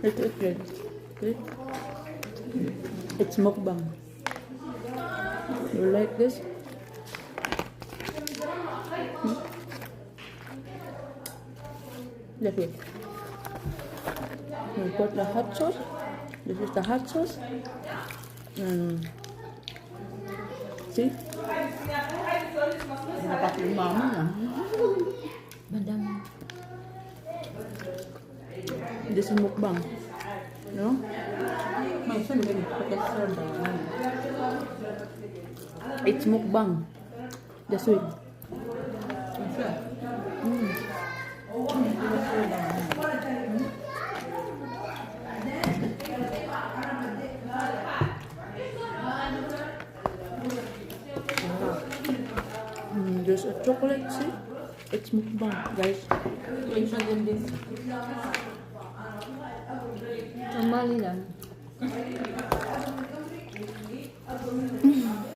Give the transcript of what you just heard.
Let's eat it. Okay? It's mukbang. You like this? Hmm? Let's eat. We put the hot sauce. This is the hot sauce. See? Dapat yung mama na. Madam. This is mukbang. No? May saan ba ba? It's mukbang. The sweet. There's a chocolate, see? It's mukbang, guys. Mention din this. Normally lang.